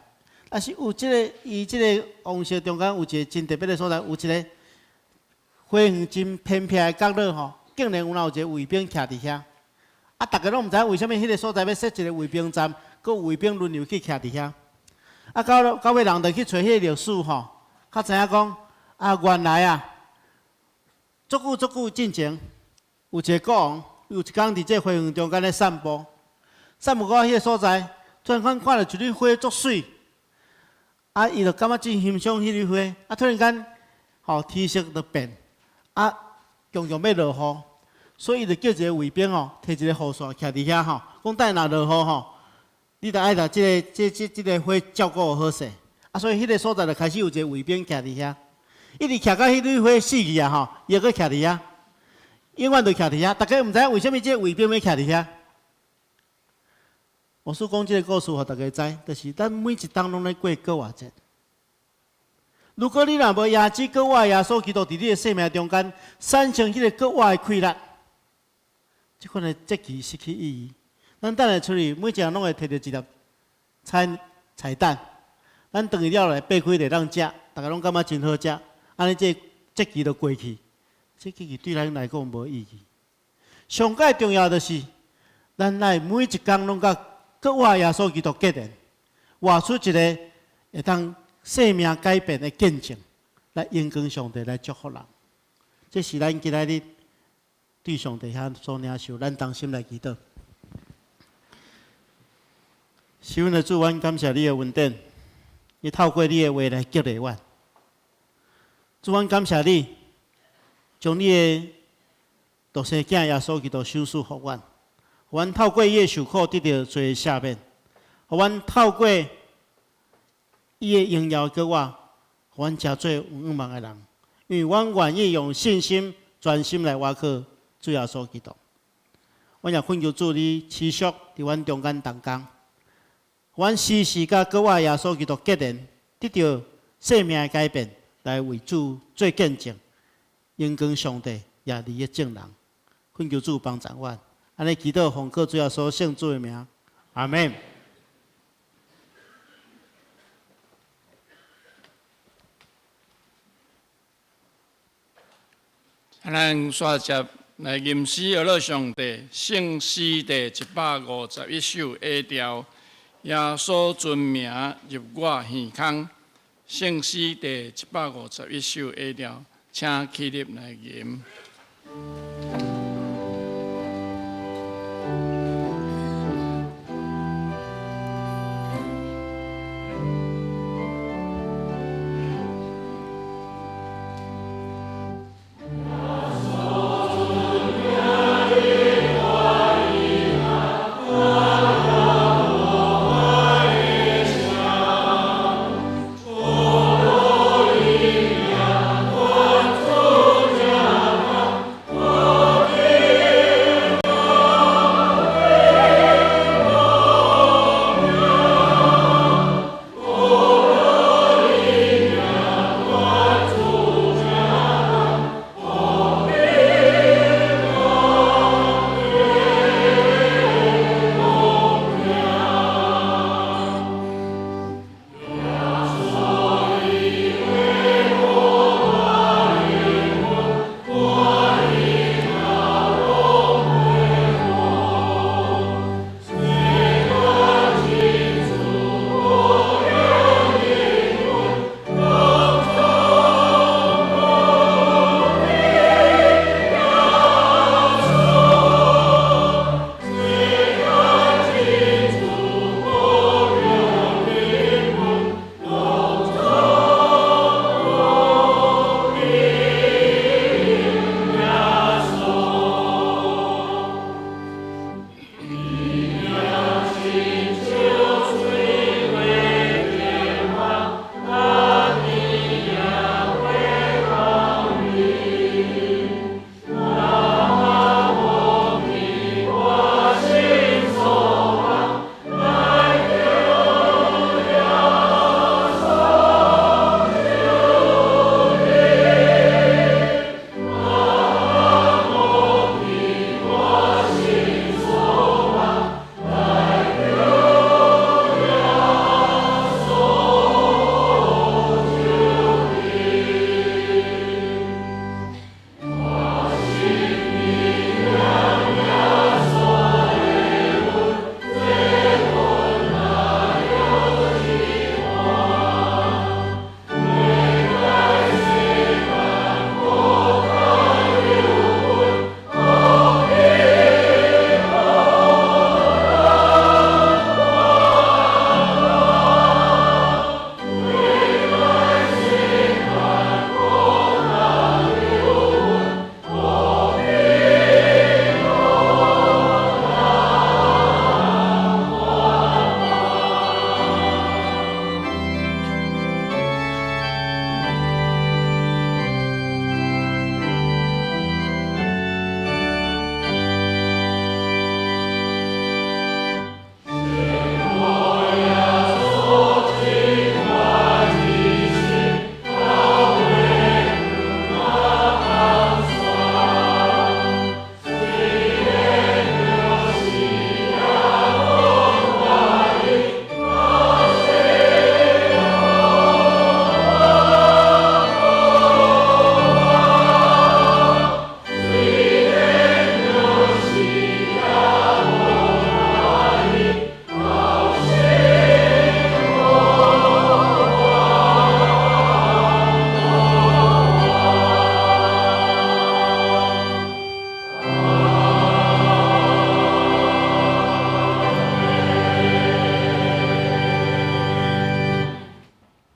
但是有這个伊這个王室中間有一个真特別的所在，有一个花園真偏僻的角落吼，竟然有若有一个衛兵徛佇遐。啊，逐家攏毋知影為啥物彼个所在欲設一个衛兵站，閣有衛兵輪流去徛佇遐。啊，到尾人就去揣彼个歷史吼，才知影講啊，原來啊，足久足久進前，有一个國王，有一工佇這花園中間咧散步，散步到彼个所在，突然間看著一蕊花足媠，啊，伊就感覺真欣賞彼蕊花，啊，突然間，吼，天色就變，啊，強強欲落雨。所以伊就叫一个衛兵吼，提一个雨傘徛佇遐吼，講等若落雨吼，你著愛共這个、這、這、這个花照顧好勢。啊，所以彼个所在就開始有一個衛兵徛佇遐，一直徛到彼蕊花死去啊吼，伊閣徛佇遐，永遠都徛佇遐。逐家毋知影為啥物這个衛兵欲徛佇遐。我所講這个故事，予逐家知，就是咱每一冬攏咧過復活節。如果你若無耶穌復活耶穌基督佇你的生命中間產生彼個復活的氣力，這款的節期失去意義。咱等下出去，每一个人攏會提著一粒彩彩蛋。咱轉去了來擘開來當食，逐家攏感覺真好食。按呢，這節期就過去，這節期對咱來講無意義。上蓋重要的是，咱愛每一工攏佮復活耶穌基督結連，活出一个會當生命改變的見證，來榮光上帝，來祝福人。這是咱今仔日對上帝遐所領受，咱同心來祈禱。是阮的主，阮感謝你的恩典，你透過你的話來激勵阮。主，阮感謝你，將你的獨生囝耶穌基督賞賜予阮，予阮透過伊的受苦得著罪的赦免，予阮透過伊的榮耀的復活，予阮成做有向望的人。因為阮願意用信心、專心來倚靠主耶穌基督。阮也懇求主你持續佇阮中間同工，阮時時佮復活耶穌基督結連，得著生命的改變，來為主做見證，榮光上帝，也利益眾人。懇求主幫助阮，按呢祈禱奉靠主耶穌聖子的名，阿們。咱煞接來吟詩阿樂上帝聖詩第151首 A 調，耶穌尊名入我耳空。聖詩第151首 A 調，請起立來吟。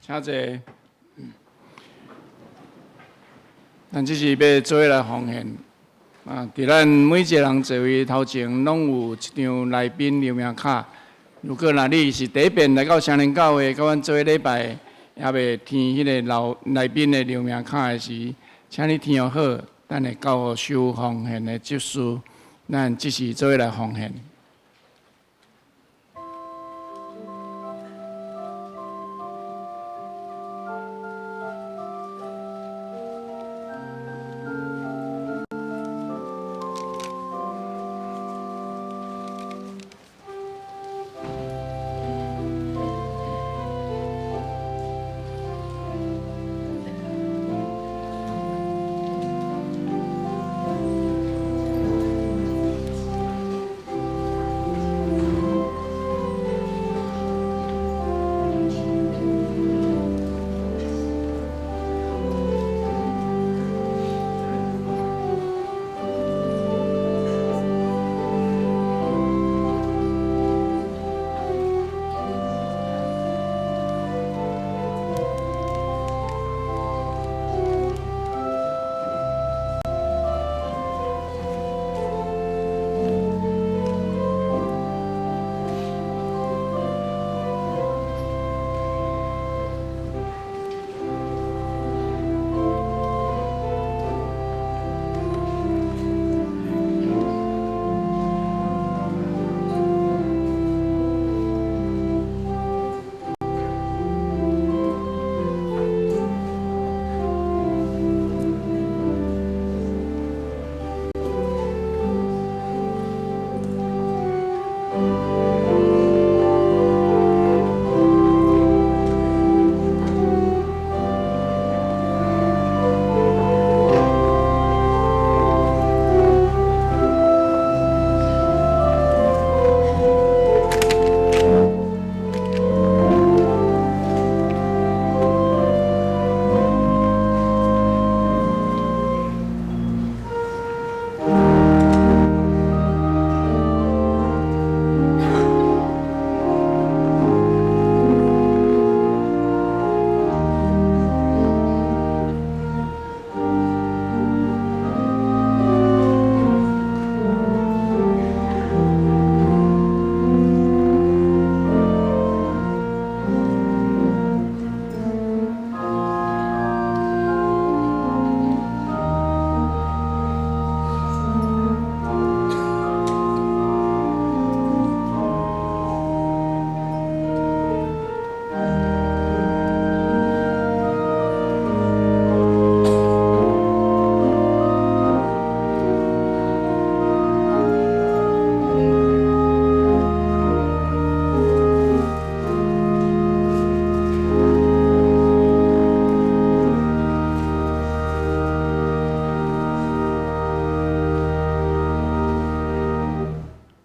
請坐。咱這是欲做伙來奉獻。啊，佇咱每一個人座位頭前，攏有一張來賓留名卡。如果若你是第一遍來到雙連教會，佮阮做伙禮拜，猶未填彼个老來賓的留名卡的時，請你填好，等下交予收奉獻的執事，咱這時做伙來奉獻。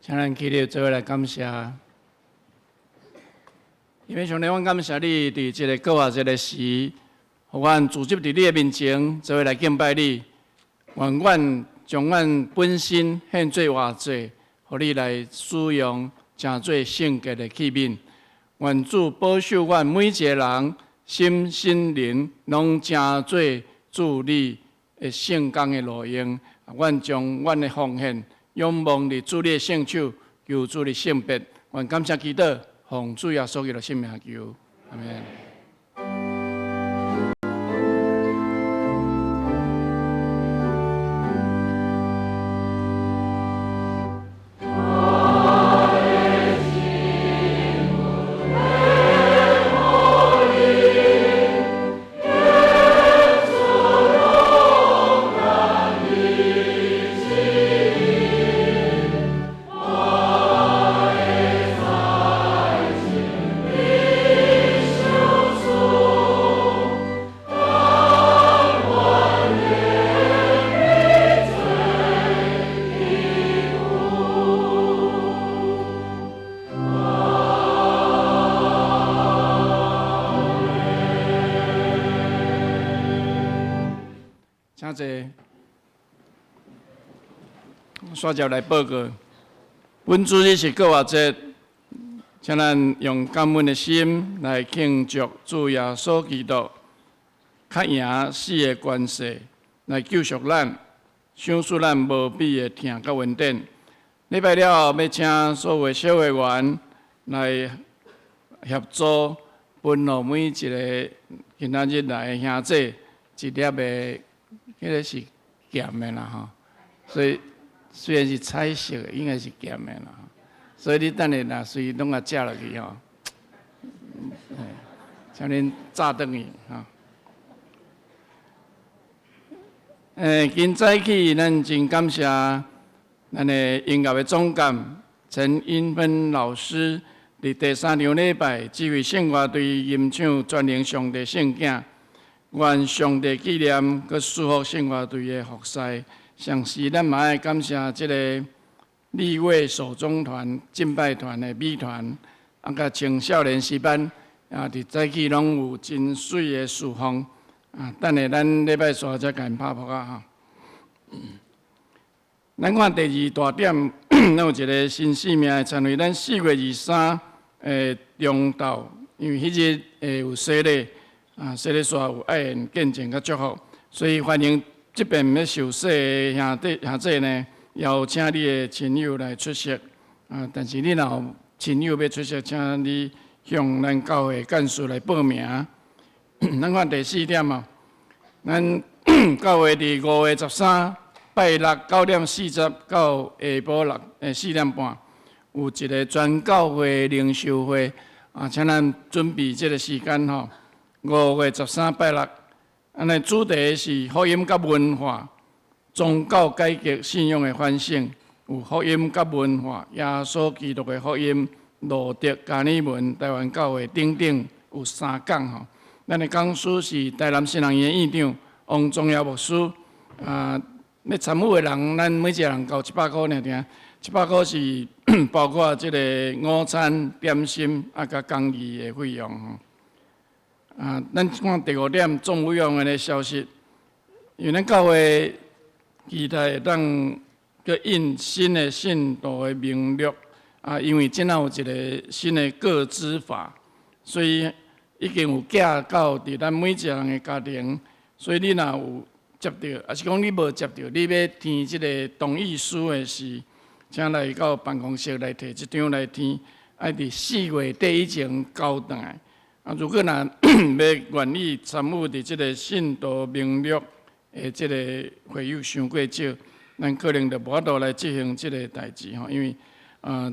請咱起立做伙來感謝。因為上帝，阮感謝你，佇這个復活節的時，予阮聚集佇你的面前，做伙來敬拜你。願阮將阮本身獻做活祭，予你來使用，成做聖潔的器皿。願主保守阮每一个人心、身、靈，攏成做主你的聖工的路用。阮將阮的奉獻仰望佇主你的聖手，求主你聖別。願感謝祈禱，奉主耶穌基督聖名求，阿們。請坐。煞接來報告，本主日是復活節，請咱用感恩的心來慶祝主耶穌基督較贏死的權勢，來救贖咱，賞賜咱無比的疼佮恩典。禮拜了後，欲請所有小會員來協助分予每一个今仔日來的兄姊一粒的，彼个是鹹的啦吼。所以雖然是彩色的，應該是鹹的啦。所以你等下若隨攏共食落去吼，請恁炸轉去吼。今早起咱真感謝咱的音樂的總監陳英芬老師，佇第三場禮拜指揮聖樂隊吟唱全能上帝聖經，願上帝紀念閣祝福聖樂隊的服侍。同時，咱嘛愛感謝這个立位手中團敬拜團的美團，啊，佮青少年詩班，啊，佇早起攏有真媠的侍奉。啊，等下咱禮拜煞才共𪜶拍噗仔吼。咱看第二大點，咱有一个新生命的餐會，咱4月23的中晝，因為彼日會有洗禮，啊，洗禮煞有愛宴見證佮祝福，所以歡迎這邊欲受洗的兄弟兄姊呢，邀請你的親友來出席。啊，但是你若有親友欲出席，請你向咱教會幹事來報名。咱看第四點啊，咱教會佇5月13拜六9點40到下晡4點半，有一个全教會靈修會啊，請咱準備這个時間吼。5月13拜六，按呢主題是福音佮文化、宗教改革、信仰的反省，有福音佮文化、耶穌基督的福音、路德、加爾文、台灣教會等等，有三講吼。咱的講師是台南新人院的院長王宗耀牧師。啊，欲參與的人，咱每一个人交700箍爾爾，700箍是包括這个午餐、點心啊，佮講義的費用吼。啊，咱看第五點，總委員會的消息，因為咱教會期待會當閣印新的信徒的名錄啊，因為這仔有一个新的個資法，所以已經有寄到佇咱每一个人的家庭，所以你若有接著，抑是講你無接著，你欲填這个同意書的時，請來到辦公室來提這張來填，愛佇4月底以前交轉來。啊，如果若欲願意參與佇這个信徒名錄的這个會友傷過少，咱可能就無法度來執行這个代誌吼，因為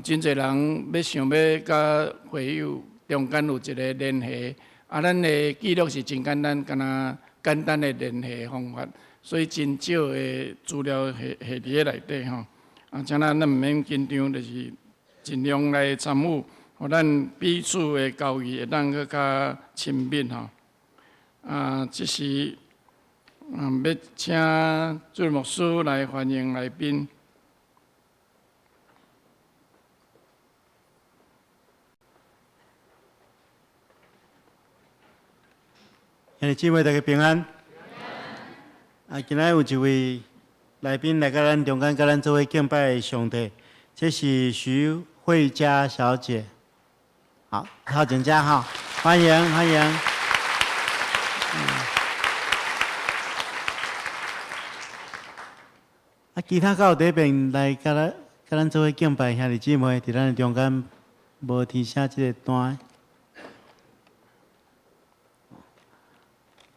真濟人欲想欲佮會友中間有一个聯繫，啊，咱的記錄是真簡單，敢若簡單的聯繫方法，所以真少的資料下下佇咧內底吼。啊，請咱咱毋免緊張，就是盡量來參與，予咱彼此的交誼會當閣較親密吼。啊，這時欲請主牧師來歡迎來賓。兄弟姊妹，大家平安。啊，今仔有一位來賓來佮咱中間，佮咱做伙敬拜上帝。這是徐慧佳小姐。好，好，請家哈，歡迎歡迎。啊，其他敢有佇彼邊來佮咱佮咱做伙敬拜兄弟姊妹，佇咱的中間無填寫這个單。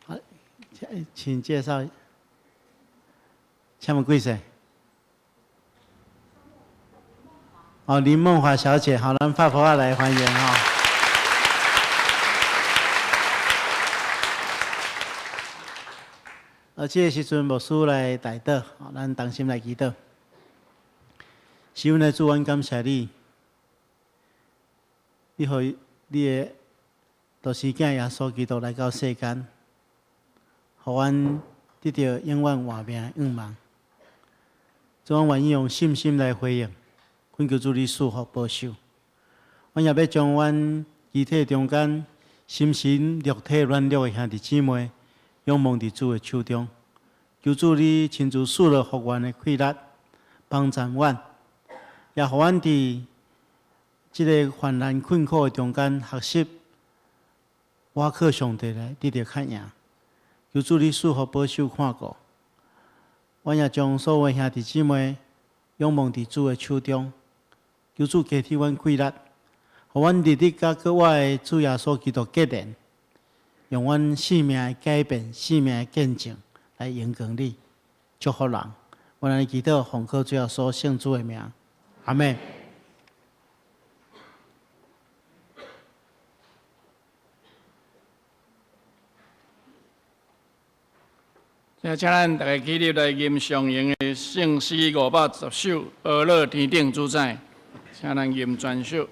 好，請介紹。請問貴姓？哦，林夢華小姐，好，咱拍噗仔來歡迎哈。這个時陣牧師來代禱，咱同心來祈禱。是阮的主，阮感謝你，你予你的獨生囝耶穌基督來到世間，予阮得著永遠活命的願望。主，阮願意用信心來回應，懇求主你賜福保守。阮也欲將阮肢體中間心神肉體軟弱的兄弟姊妹，仰望佇主的手中，求主你親自賜落復原的氣力，幫助阮，也予阮佇這个患難困苦的中間學習，倚靠上帝來得著較贏。求主你賜福保守看顧，阮也將所有兄弟姊妹仰望佇主的手中，求主加添阮氣力，予阮日日佮閣活的主耶穌基督結連，用阮生命的改變、生命的見證來榮光你，祝福人。阮按呢祈禱，奉靠主耶穌聖子的名，阿們。請咱逐家起立來吟上榮的聖詩510首《阿樂天頂主宰》，請咱吟全首。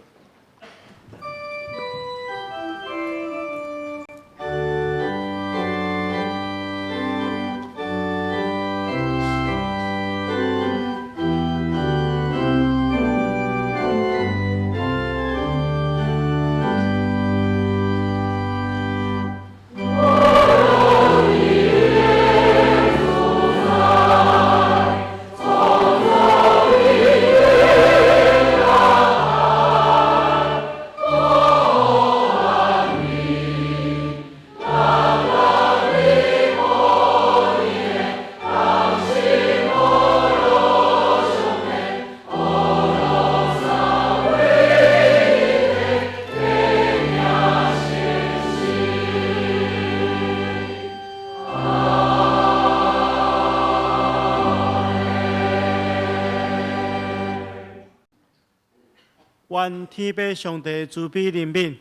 願天父上帝慈悲憐憫，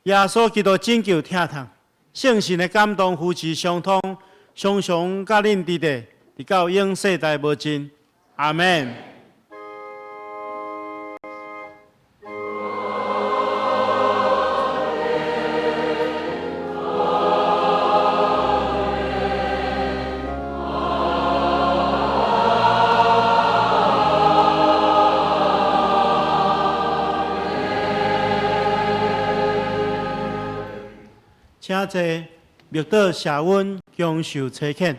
耶穌基督拯救疼痛，聖神的感動扶持相通，常常佮恁佇咧，直到永世代無盡。阿們。請坐，默禱謝恩，享受差遣。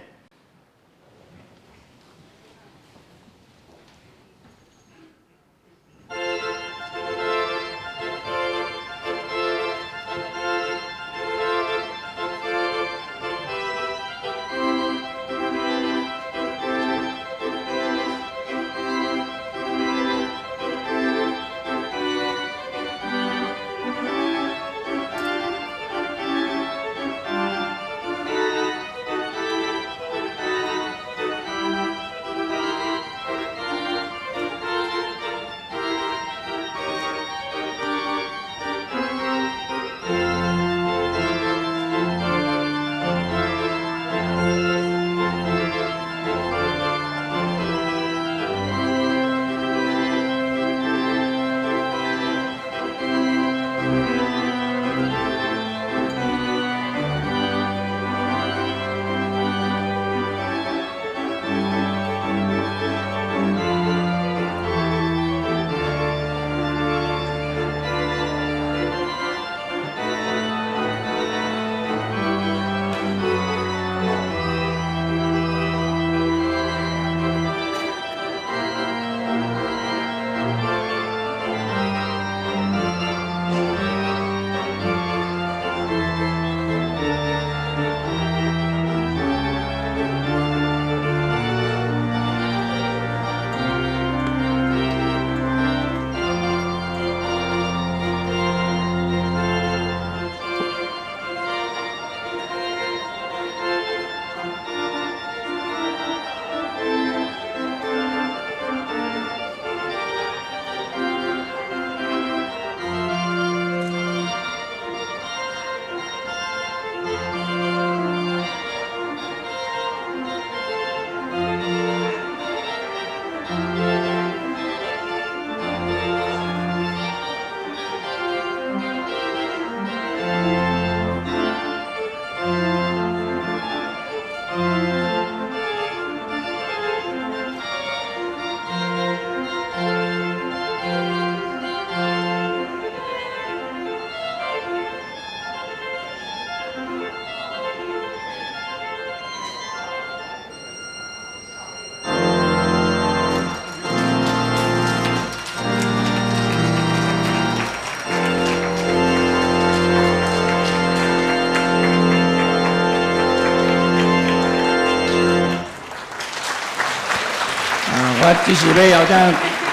我只是欲邀請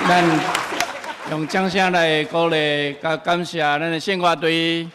咱用掌聲來鼓勵佮感謝咱的聖歌隊。